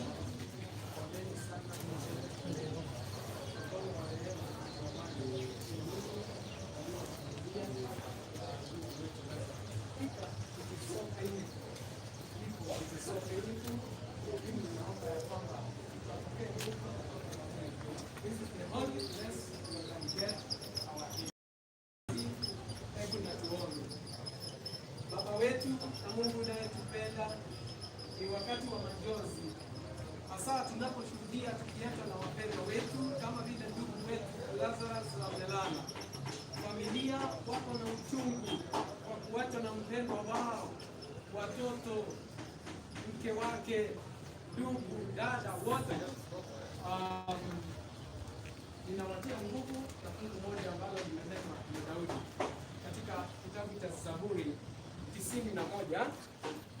Poleni sana mzee. Mkono wa rehema wa amani waliowafungulia ndugu wetu Lazarus. Hakika it is so painful. It is so painful. Lakini naomba ya kwamba tutapokea nguvu kutoka kwa Mungu. This is the only place we can get our healing. Hebu na tuombe. Baba wetu na Mungu unayetupenda, ni wakati wa majonzi, hasa tunaposhuhudia tukiachwa na wapendwa wetu kama vile ndugu wetu Lazarus amelala. Familia wako na uchungu kwa kuachwa na mpendwa wao, watoto, mke wake, ndugu, dada, wote. Ninawatia nguvu na fungu moja ambalo limenenwa na Daudi katika kitabu cha Zaburi 91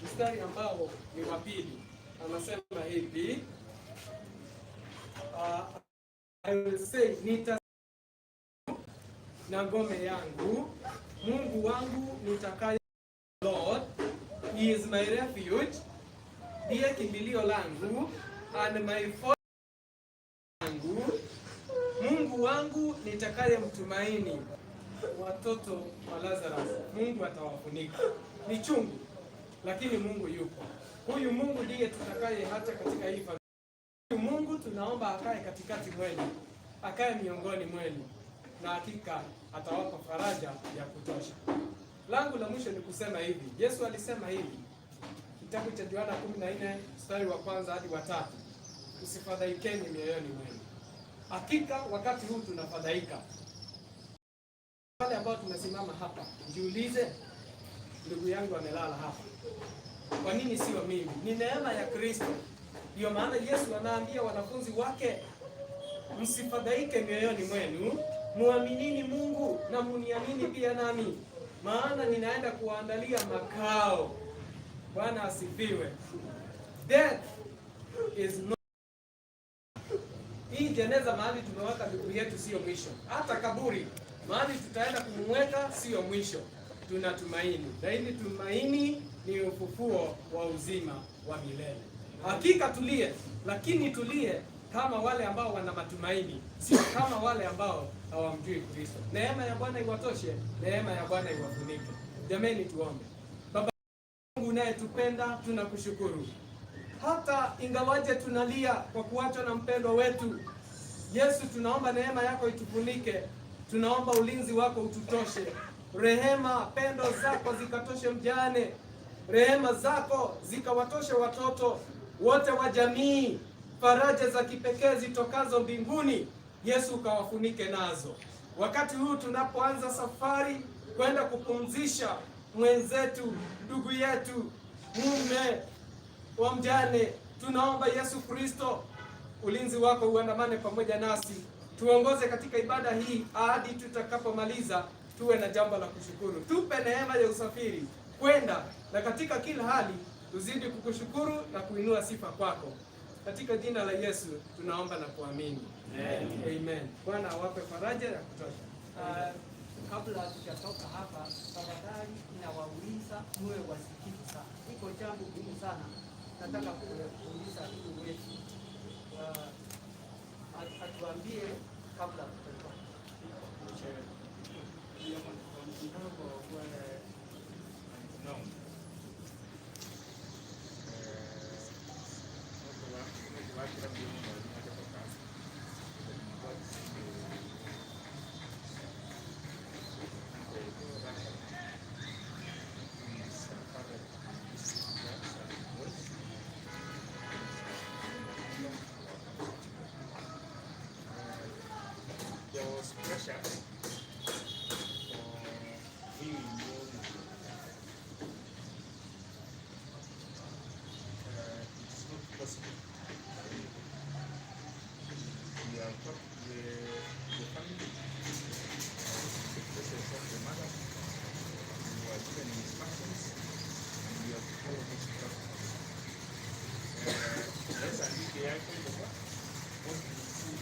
mstari ambao ni wa pili, anasema hivi, I will say, nita na ngome yangu, Mungu wangu nitakaye. Lord, he is my refuge, ndiye kimbilio langu and my fortress yangu, Mungu wangu nitakaye mtumaini. Watoto wa Lazarus, Mungu atawafunika. Ni chungu, lakini Mungu yupo. Huyu Mungu ndiye tutakaye hata katika hii familia. Huyu Mungu tunaomba akae katikati mwenu, akae miongoni mwenu, na hakika atawapa faraja ya kutosha. Langu la mwisho ni kusema hivi, Yesu alisema hivi, kitabu cha Yohana 14 mstari wa kwanza hadi wa tatu, msifadhaikeni mioyoni mwenu. Hakika wakati huu tunafadhaika. Wale ambao tumesimama hapa, jiulize, ndugu yangu amelala hapa, kwa nini sio mimi? Ni neema ya Kristo. Ndiyo maana Yesu anaambia wanafunzi wake, msifadhaike mioyoni mwenu, muaminini Mungu na muniamini pia nami, maana ninaenda kuwaandalia makao. Bwana asifiwe. Death is not. Hii jeneza mahali tumeweka ndugu yetu sio mwisho, hata kaburi mahali tutaenda kumweka sio mwisho. Tunatumaini, na hili tumaini ni ufufuo wa uzima wa milele. Hakika tulie, lakini tulie kama wale ambao wana matumaini, sio kama wale ambao hawamjui Kristo. Neema ya Bwana iwatoshe, neema ya Bwana iwafunike. Jameni, tuombe. Baba Mungu unayetupenda, tunakushukuru hata ingawaje tunalia kwa kuachwa na mpendwa wetu Yesu, tunaomba neema yako itufunike, tunaomba ulinzi wako ututoshe, rehema, pendo zako zikatoshe mjane, rehema zako zikawatoshe watoto wote wa jamii, faraja za kipekee zitokazo mbinguni, Yesu ukawafunike nazo. Wakati huu tunapoanza safari kwenda kupumzisha mwenzetu, ndugu yetu, mume wa mjane, tunaomba Yesu Kristo, ulinzi wako uandamane pamoja nasi, tuongoze katika ibada hii hadi tutakapomaliza, tuwe na jambo la kushukuru. Tupe neema ya usafiri kwenda, na katika kila hali tuzidi kukushukuru na kuinua sifa kwako. Katika jina la Yesu tunaomba na kuamini, amen. Amen. Bwana awape faraja ya kutosha. Kabla hatujatoka hapa, tafadhali nawauliza muwe wasikivu sana. Iko jambo muhimu sana nataka kuuliza ndugu wetu, atuambie kabla hatujatoka. There was pressure for me involved. It is not possible. We have talked to the family, the presence of the mother. We were given instructions and we have followed those instructions. Let's andike yake kwa what you see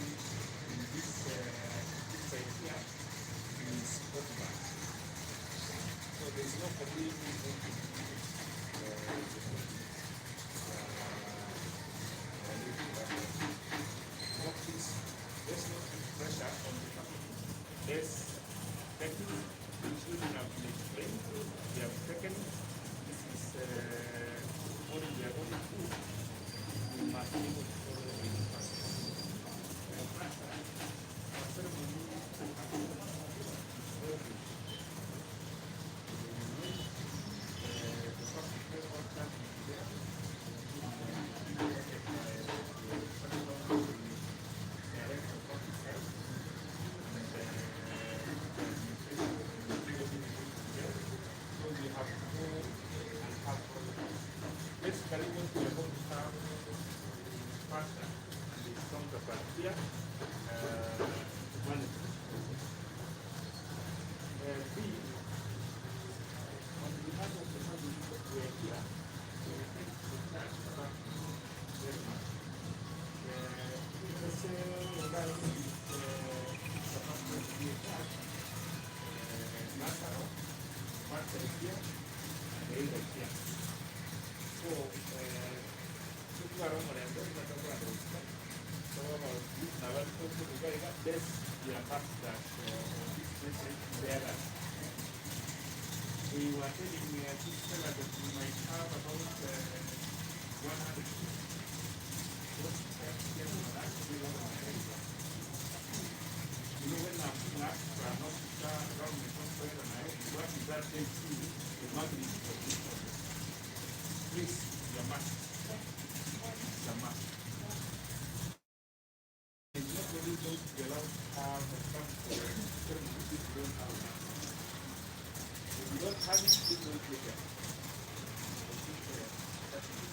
in this picture here is photograph. So there is no community voting. The Basically, what we are going to have the pastor and his counterpart here to manage this process. B, on behalf of the family that we are here, we thank the church very much. Let's say regarding supposed to be a church, Lazaro, Martha is here, and Eva is here. So, bless the ambassadors of this message bearers. We were telling this fella that we might have about 100 people. You know, when I'm being asked for an officer, government officer, and I, what is that tells you the magnitude of this process? Please, your must. It's a must. It's not really going to be allowed to have a transport ceremony if you don't have a mask. If you don't have it, please don't take it. I think that's it.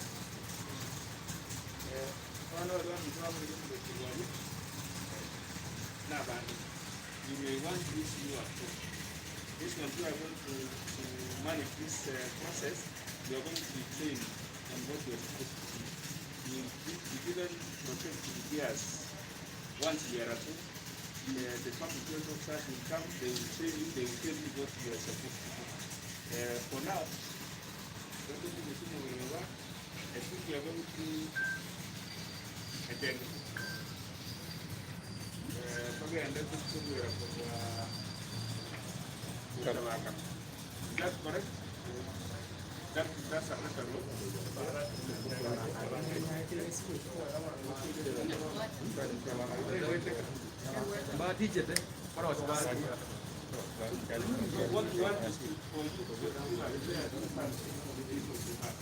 You may want this new approach. This one, you are going to manage this process. You are going to be trained on what you are supposed to do. You will be given protective gears once you are at home. The public health officers will come, they will train you, they will tell you what you are supposed to do. For now, I think we are going to attend. Is that correct? That's a better road. What you want is for you to go to the people to have.